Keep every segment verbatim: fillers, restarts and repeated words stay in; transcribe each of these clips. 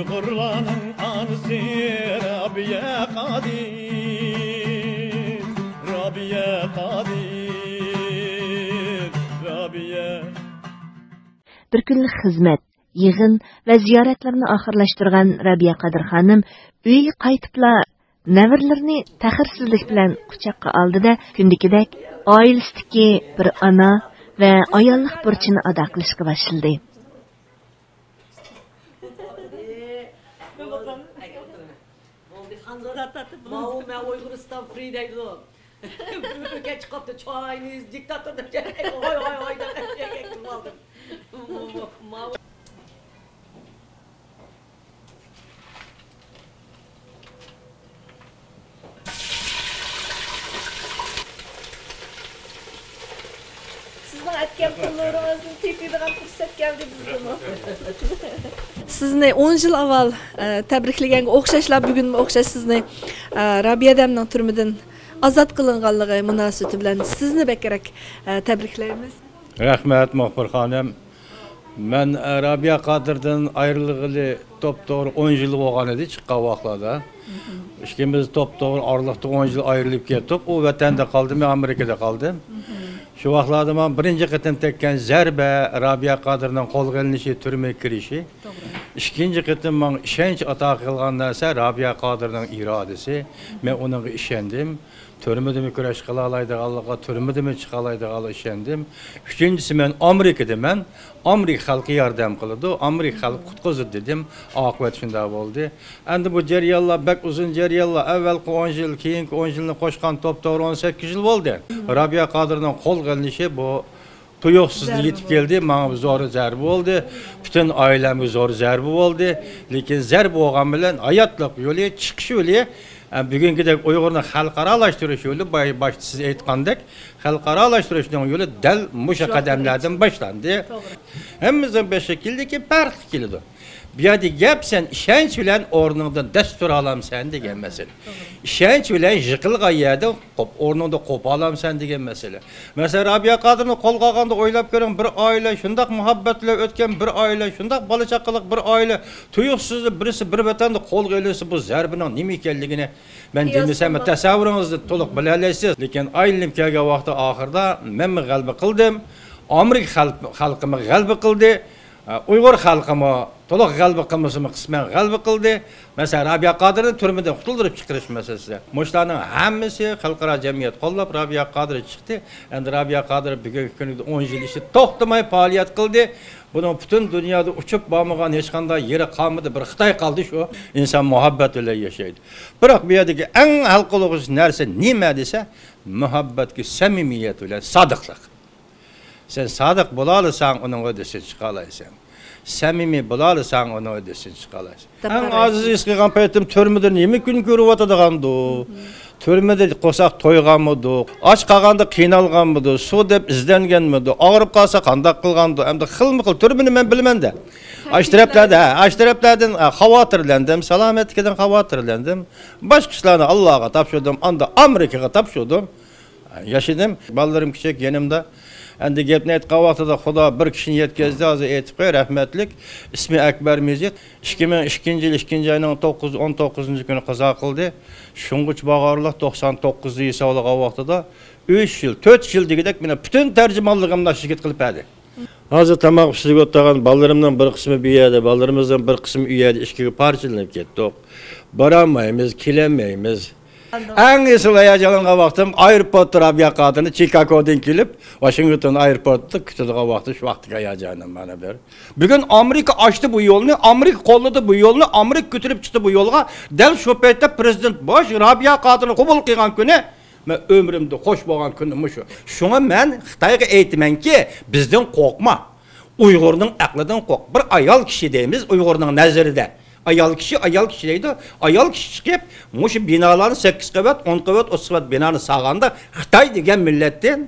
ئۇيغۇرلارنىڭ ئانىسى رابىيە قادىر، رابىيە قادىر، رابىيە. بىر كۈنلۈك خىزمەت، يىغىن ۋە زىيارەتلىرىنى ئاخىرلاشتۇرغان رابىيە قادىر خانىم ئۆيىگە قايتىپلا نەۋرىلىرىنى تەخىرسىزلىك بىلەن قۇچاققا ئالدى-دە، كۈندىكىدەك ئائىلىسىدىكى بىر ئانا ۋە ئاياللىق بۇرچىنى ئادا قىلىشقا باشلىدى. بولدى، خانزادە. ماۋۇ مەن ئۇيغۇرىستان فرى دەيدۇ. بۆكە چىقىپتۇ، چاينىز دىكتاتور دەپ. ھوي، ھوي، ھوي دەپ. ماۋۇ. سىزنىڭ ئەتكەن قۇللىرىڭىزنى تېتىيدىغان پۇرسەت كەلدى بىزگىمۇ. سىزنى ئون يىل ئاۋۋال، ئە، تەبرىكلىگەنگە ئوخشاشلا، بۈگۈنمۇ ئوخشاش سىزنى، ئە، رابىيە ھەدەمنىڭ تۈرمىدىن ئازاد قىلىنغانلىقى مۇناسىۋىتى بىلەن سىزنى بەكرەك، ئە، تەبرىكلەيمىز. رەھمەت، مۇخبىر خانىم. مەن، ئە، رابىيە قادىردىن ئايرىلغىلى توپتوغرا ئون يىل بولغان ئىدى، چىققان ۋاقىتلاردا. ئىككىمىز توپتوغرا ئارىلىقتا ئون يىل ئايرىلىپ كەتتۇق. ئۇ ۋەتەندە قالدى، مەن ئامېرىكىدا قالدىم. شۇ ۋاقىتلاردا ماڭا بىرىنچى قېتىم تەگكەن زەربە، رابىيە قادىرنىڭ قولغا ئېلىنىشى، تۈرمىگە كىرىشى. ئىككىنچى قېتىم ماڭا ئىشەنچ ئاتا قىلغان نەرسە رابىيە قادىرنىڭ ئىرادىسى. مەن ئۇنىڭغا ئىشەندىم. تۈرمىدىمۇ كۈرەش قىلالايدىغانلىقىغا، تۈرمىدىمۇ چىقالايدىغانلىقىغا ئىشەندىم. ئۈچىنچىسى، مەن ئامېرىكىدا، مەن ئامېرىكا خەلقى ياردەم قىلىدۇ، ئامېرىكا خەلقى قۇتقۇزىدۇ دېدىم. ئاقىۋەت شۇنداق بولدى. ئەمدى بۇ جەريانلار بەك ئۇزۇن جەريانلار، ئەۋۋەلقى ئون يىل، كېيىنكى ئون يىلنى قوشقان توپتوغرا ئون سەككىز يىل بولدى. رابىيە قادىرنىڭ قولغا ئېلىنىشى بۇ تۇيۇقسىزلا يېتىپ كەلدى، ماڭا زور زەربە بولدى، پۈتۈن ئائىلەمگە زور زەربە بولدى. لېكىن زەربە بولغان بىلەن ھاياتلىق يولى، چىقىش يولى، ئە، بۈگۈنكىدەك ئۇيغۇرنى خەلقئارالاشتۇرۇش يولى، باي-، باشتا سىز ئېيتقاندەك، خەلقئارالاشتۇرۇشنىڭ يولى دەل مۇشۇ قەدەملەردىن باشلاندى. ھەممىمىزنىڭ بېشىغا كېلىدىكى پەرقلىق كېلىدۇ. بۇ يەردە گەپ سەن ئىشەنچ بىلەن ئورنۇڭدىن دەس تۇرالامسەن دېگەن مەسىلە. ئىشەنچ بىلەن يىقىلغان يەردىن قوپ، ئورنۇڭدا قوپالامسەن دېگەن مەسىلە. مەسىلەن، رابىيە قادىرنى قولغا ئالغاندا ئويلاپ كۆرۈڭ، بىر ئائىلە شۇنداق مۇھەببەت بىلەن ئۆتكەن، بىر ئائىلە شۇنداق بالا چاقىلىق، بىر ئائىلە تۇيۇقسىز بىرسى بىر ۋەتەندە قولغا ئېلىنسا، بۇ زەربىنىڭ نېمە ئىكەنلىكىنى مەن دېمىسەممۇ، تەسەۋۋۇرىڭىزدە تولۇق بىلەلەيسىز. لېكىن ئايلىنىپ كەلگەن ۋاقتى ئاخىرىدا مەنمۇ غەلىبە قىلدىم. ئامېرىكا خەلق-، خەلقىمۇ غەلىبە قىلدى. ئۇيغۇر خەلقىمۇ تولۇق غەلىبە قىلمىسىمۇ، قىسمەن غەلىبە قىلدى. مەسىلەن، رابىيە قادىرنى تۈرمىدىن قۇتۇلدۇرۇپ چىقىرىش مەسىلىسى. مۇشۇلارنىڭ ھەممىسى خەلقئارا جەمئىيەت قوللاپ، رابىيە قادىر چىقتى. ئەمدى رابىيە قادىر بۈگۈنكى كۈنگە ئون يىل ئىچىدە توختىماي پائالىيەت قىلدى. بۇنىڭ پۈتۈن دۇنيادا ئۇچۇپ بارمىغان ھېچقانداق يېرى قالمىدى. بىر خىتاي قالدى شۇ. ئىنسان مۇھەببەت بىلەن ياشايدۇ. بىراق بۇ يەردىكى ئەڭ ھەل قىلغۇچ نەرسە نېمە دېسە، مۇھەببەتكە سەمىمىيەت بىلەن سادىقلىق. سەن سادىق بولالىساڭ، ئۇنىڭ ھۆددىسىدىن چىقالايسەن. سەمىمىي بولالىساڭ، ئۇنىڭ ھۆددىسىدىن چىقالايسەن. ئەڭ ئاجىز ھېس قىلغان پەيتىم تۈرمىدە نېمە كۈن كۆرۈۋاتىدىغاندۇ؟ تۈرمىدە قورساق تويغانمىدۇ؟ ئاچ قالغاندا قىينالغانمىدۇ؟ سۇ دەپ ئىزدەنگەنمىدۇ؟ ئاغرىپ قالسا قانداق قىلغاندۇ؟ ئەمدى خىلمۇ خىل تۈرمىنى مەن بىلىمەن-دە. ئاشۇ تەرەپلەردە، ھە، ئاشۇ تەرەپلەردىن، ھە، خاۋاتىرلەندىم، سالامەتلىكىدىن خاۋاتىرلەندىم. باشقا ئىشلارنى ئاللاغا تاپشۇردۇم، ئاندا ئامېرىكىغا تاپشۇردۇم. ياشىدىم. بالىلىرىم كىچىك يېنىمدا. ئەمدى گەپنى ئېيتقان ۋاقتىدا خۇدا بىر كىشىنى يەتكۈزدى، ھازىر ئېيتىپ قوياي، رەھمەتلىك. ئىسمى ئەكبەر مىزىت. ئىككى مىڭ ئىككىنچى يىل ئىككىنچى ئاينىڭ توققۇز، ئون توققۇزىنچى كۈنى قازا قىلدى. شۇڭغۇچە بارغانلىق توقسان توققۇزدا ھېسابلىغان ۋاقتىدا ئۈچ يىل، تۆت يىل دېگۈدەك مېنىڭ پۈتۈن تەرجىمانلىقىمنى شىركەت قىلىپ بەردى. ھازىر تاماق پىشۇرۇپ ئولتۇرغان بالىلىرىمنىڭ بىر قىسمى بۇ يەردە، بالىلىرىمىزنىڭ بىر قىسمى ئۇ يەردە ئىككىگە پارچىلىنىپ كەتتۇق. بارالمايمىز، كېلەلمەيمىز. ئەڭ ئېسىل ھاياجانلانغان ۋاقتىم ئايروپورتتا رابىيە قادىرنى چىكاگودىن كېلىپ، ۋاشىنگتون ئايروپورتىدا كۈتىدىغان ۋاقتى، شۇ ۋاقىتتىكى ھاياجانىم مانا بىر. بۈگۈن ئامېرىكا ئاچتى بۇ يولنى، ئامېرىكا قوللىدى بۇ يولنى، ئامېرىكا كۆتۈرۈپ چىقتى بۇ يولغا. دەل شۇ پەيتتە پىرېزىدېنت بۇش رابىيە قادىرنى قوبۇل قىلغان كۈنى مەن ئۆمرۈمدە خوش بولغان كۈنۈم مۇشۇ. شۇڭا مەن خىتايغا ئېيتىمەنكى، بىزدىن قورقما. ئۇيغۇرنىڭ ئەقلىدىن قورق. بىر ئايال كىشى دەيمىز ئۇيغۇرنىڭ نەزىرىدە. ئايال كىشى، ئايال كىشى دەيدۇ. ئايال كىشى چىقىپ، مۇشۇ بىنالارنى سەككىز قەۋەت، ئون قەۋەت، ئوتتۇز قەۋەت بىنانى سالغاندا، خىتاي دېگەن مىللەتتىن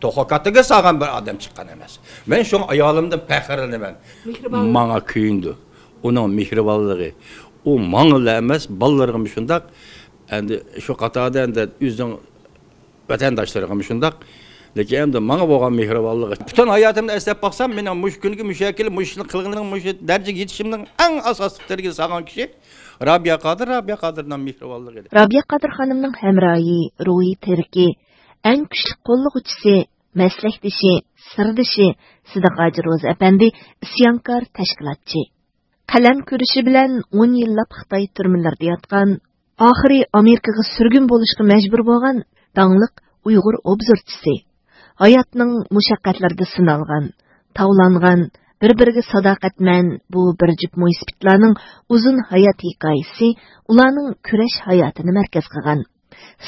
توخۇ كاتىگە سالغان بىر ئادەم چىققان ئەمەس. مەن شۇڭا ئايالىمدىن پەخىرلىنىمەن. مېھرىبانلىق. ماڭا كۆيۈندى. ئۇنىڭ مېھرىبانلىقى. ئۇ ماڭىلا ئەمەس، بالىلىرىمغىمۇ شۇنداق. ئەمدى شۇ قاتاردا ئەمدى ئۆزىنىڭ ۋەتەنداشلىرىغىمۇ شۇنداق. لېكىن ئەمدى ماڭا بولغان مېھرىبانلىقى. پۈتۈن ھاياتىمنى ئەسلەپ باقسام، مېنىڭ مۇشۇ كۈنگە، مۇشۇ يەرگە كېلىپ، مۇشۇ ئىشنى قىلغىنىمنىڭ، مۇشۇ دەرىجىگە يېتىشىمنىڭ ئەڭ ئاساسلىق دەرىجىگە سالغان كىشى رابىيە قادىر، رابىيە قادىرنىڭ مېھرىبانلىقى ئىدى. رابىيە قادىر خانىمنىڭ ھەمراھى، روھىي تىرىكى، ئەڭ كۈچلۈك قوللىغۇچىسى، مەسلەكدىشى، سىردىشى سىدىق ھاجى روزى ئەپەندى ئىسيانكار تەشكىلاتچى. قەلەم كۈرىشى بىلەن ئون يىللاپ خىتاي تۈرمىلىرىدە ياتقان، ئاخىرى ئامېرىكىغا سۈرگۈن بولۇشقا مەجبۇر بولغان داڭلىق ئۇيغۇر ئوبزورچىسى. ھاياتنىڭ مۇشەققەتلىرىدە سىنالغان، تاۋلانغان، بىر-بىرىگە ساداقەتمەن بۇ بىر جۈپ مويسىپىتلارنىڭ ئۇزۇن ھايات ھېكايىسى، ئۇلارنىڭ كۈرەش ھاياتىنى مەركەز قىلغان.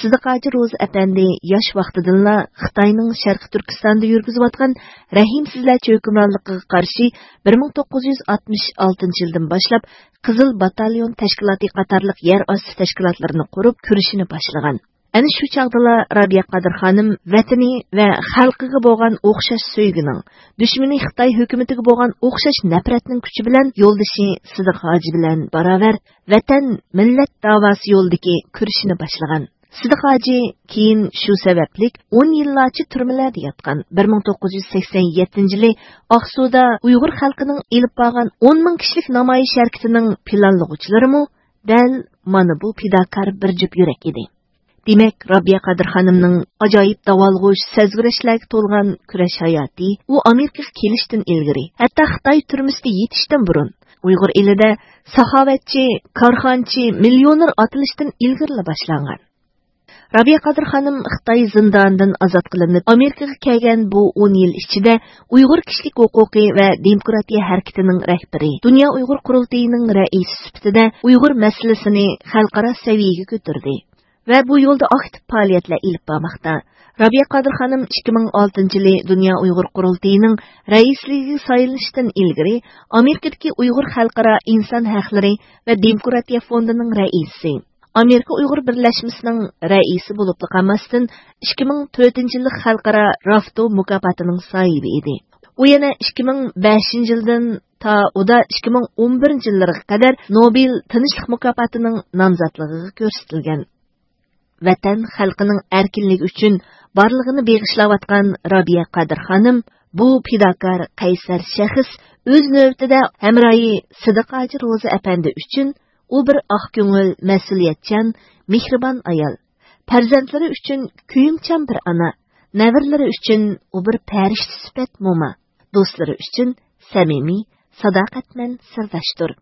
سىدىق ھاجى روزى ئەپەندى ياش ۋاقتىدىنلا خىتاينىڭ شەرقىي تۈركىستاندا يۈرگۈزۈۋاتقان رەھىمسىزلەرچە ھۆكۈمرانلىقىغا قارشى بىر مىڭ توققۇز يۈز ئاتمىش ئالتىنچى يىلدىن باشلاپ قىزىل باتاليون تەشكىلاتى قاتارلىق يەر ئاستى تەشكىلاتلىرىنى قۇرۇپ كۈرىشىنى باشلىغان. ئەنە شۇ چاغدىلا رابىيە قادىر خانىم ۋەتىنى ۋە خەلقىگە بولغان ئوخشاش سۆيگۈنىڭ، دۈشمىنى خىتاي ھۆكۈمىتىگە بولغان ئوخشاش نەپرەتنىڭ كۈچى بىلەن يولدىشى سىدىق ھاجى بىلەن باراۋەر ۋەتەن، مىللەت داۋاسى يولىدىكى كۈرىشىنى باشلىغان. سىدىق ھاجى كېيىن شۇ سەۋەبلىك ئون يىللارچە تۈرمىلەردە ياتقان. بىر مىڭ توققۇز يۈز سەكسەن يەتتىنچى يىلى ئاقسۇدا ئۇيغۇر خەلقىنىڭ ئېلىپ بارغان ئون مىڭ كىشىلىك نامايىش ھەرىكىتىنىڭ پىلانلىغۇچىلىرىمۇ دەل مانا بۇ پىداكار بىر جۈپ يۈرەك ئىدى. دېمەك، رابىيە قادىر خانىمنىڭ ئاجايىپ داۋالغۇش، سەزگۈرۈشلەرگە تولغان كۈرەش ھاياتى، ئۇ ئامېرىكىغا كېلىشتىن ئىلگىرى، ھەتتا خىتاي تۈرمىسىدە يېتىشتىن بۇرۇن، ئۇيغۇر ئېلىدا ساخاۋەتچى، كارخانىچى، مىليونېر ئاتىلىشتىن ئىلگىرىلا باشلانغان. رابىيە قادىر خانىم خىتاي زىندانىدىن ئازاد قىلىنىپ، ئامېرىكىغا كەلگەن بۇ ئون يىل ئىچىدە ئۇيغۇر كىشىلىك ھوقۇقى ۋە دېموكراتىيە ھەرىكىتىنىڭ رەھبىرى، دۇنيا ئۇيغۇر قۇرۇلتىيىنىڭ رەئىسى سۈپىتىدە ئۇيغۇر مەسىلىسىنى خەلقئارا سەۋىيەگە كۆتۈردى ۋە بۇ يولدا ئاكتىپ پائالىيەتلەر ئېلىپ بارماقتا. رابىيە قادىر خانىم ئىككى مىڭ ئالتىنچى يىلى دۇنيا ئۇيغۇر قۇرۇلتىيىنىڭ رەئىسلىكىگە سايلىنىشتىن ئىلگىرى ئامېرىكىدىكى ئۇيغۇر خەلقئارا ئىنسان ھەقلىرى ۋە دېموكراتىيە فوندىنىڭ رەئىسى، ئامېرىكا ئۇيغۇر بىرلەشمىسىنىڭ رەئىسى بولۇپلا قالماستىن، ئىككى مىڭ تۆتىنچى يىللىق خەلقئارا رافتو مۇكاپاتىنىڭ ساھىبى ئىدى. ئۇ يەنە ئىككى مىڭ بەشىنچى يىلدىن تا ئۇدا ئىككى مىڭ ئون بىرىنچى يىللىرىغا قەدەر نوبېل تىنچلىق مۇكاپاتىنىڭ نامزاتلىقىغا كۆرسىتىلگەن. ۋەتەن خەلقىنىڭ ئەركىنلىكى ئۈچۈن بارلىقىنى بېغىشلاۋاتقان رابىيە قادىر خانىم، بۇ پىداكار قەيسەر شەخس ئۆز نۆۋىتىدە ھەمراھى سىدىق ھاجى روزى ئەپەندى ئۈچۈن ئۇ بىر ئاق كۆڭۈل، مەسئۇلىيەتچان، مېھرىبان ئايال، پەرزەنتلىرى ئۈچۈن كۆيۈمچان بىر ئانا، نەۋرىلىرى ئۈچۈن ئۇ بىر پەرىشتە سۈپەت موما، دوستلىرى ئۈچۈن سەمىمىي، ساداقەتمەن سىرداشتۇر.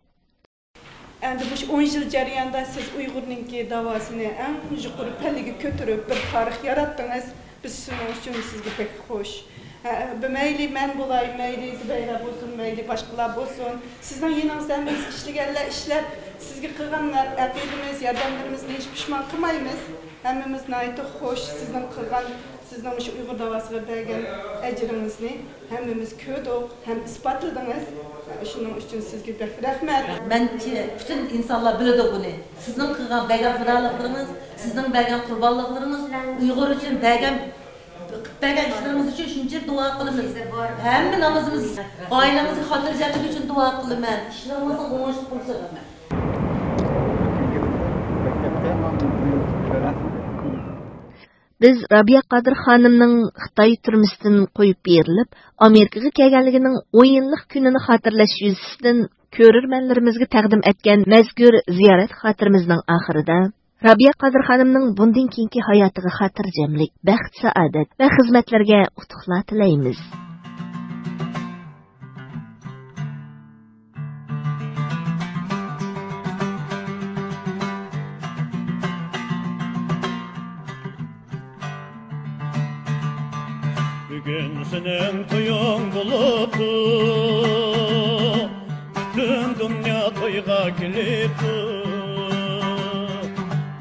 ئەمدى مۇشۇ ئون يىل جەريانىدا سىز ئۇيغۇرنىڭكى داۋاسىنى ئەڭ يۇقىرى پەللىگە كۆتۈرۈپ، بىر تارىخ ياراتتىڭىز. بىز شۇنىڭ ئۈچۈن سىزگە بەك خوش. ھە، مەيلى مەن بولاي، مەيلى زۇبەيدە بولسۇن، مەيلى باشقىلار بولسۇن. سىزنىڭ يېنىڭىزدا ھەممىمىز ئىشلىگەنلەر ئىشلەپ، سىزگە قىلغان ئەقىدىمىز، ياردەملىرىمىزنى ھېچ پۇشمان قىلمايمىز. ھەممىمىز ناھايىتى خوش سىزنىڭ قىلغان، سىزنىڭ مۇشۇ ئۇيغۇر داۋاسىغا بەرگەن ئەجرىڭىزنى. ھەممىمىز كۆردۇق ھەم ئىسپاتلىدىڭىز. شۇنىڭ ئۈچۈن سىزگە بەك رەھمەت. مەنچە پۈتۈن ئىنسانلار بىلىدۇ بۇنى. سىزنىڭ قىلغان، بەرگەن پىدالىقلىرىڭىز، سىزنىڭ بەرگەن قۇربانلىقلىرىڭىز، ئۇيغۇر ئۈچۈن بەرگەن، بەرگەن ئىشلىرىڭىز ئۈچۈن شۇنچە دۇئا قىلىمىز. ھەممە نامىزىمىز، ئائىلىڭىزگە خاتىرجەملىك ئۈچۈن دۇئا قىلىمەن. ئىشلىرىڭىزنىڭ ئوڭۇشلۇق بولۇشىغا. بىز رابىيە قادىر خانىمنىڭ خىتاي تۈرمىسىدىن قويۇپ بېرىلىپ، ئامېرىكىغا كەلگەنلىكىنىڭ ئون يىللىق كۈنىنى خاتىرىلەش يۈزىسىدىن كۆرۈرمەنلىرىمىزگە تەقدىم ئەتكەن مەزكۇر زىيارەت خاتىرىمىزنىڭ ئاخىرىدا، رابىيە قادىر خانىمنىڭ بۇندىن كېيىنكى ھاياتىغا خاتىرجەملىك، بەخت-سائادەت ۋە خىزمەتلىرىگە ئۇتۇقلار تىلەيمىز. بۈگۈن سېنىڭ تويۇڭ بولۇپتۇ، پۈتۈن دۇنيا تويغا كېلىپتۇ.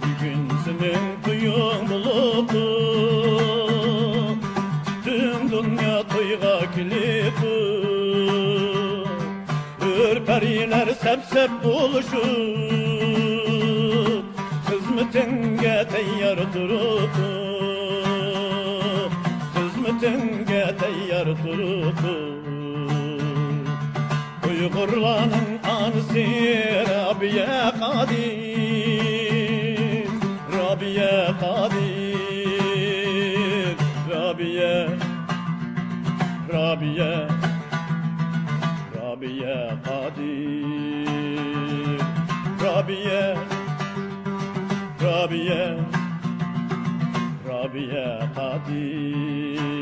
بۈگۈن سېنىڭ تويۇڭ بولۇپتۇ، پۈتۈن دۇنيا تويغا كېلىپتۇ. ھۆر پەرىلەر سەپ-سەپ بولۇشۇپ، خىزمىتىڭگە تەييار تۇرۇپتۇ، خىزمىتىڭگە تەييار تۇرۇپتۇ. ئۇيغۇرلارنىڭ ئانىسى رابىيە قادىر، رابىيە قادىر، رابىيە رابىيە، رابىيە قادىر، رابىيە، رابىيە، رابىيە قادىر.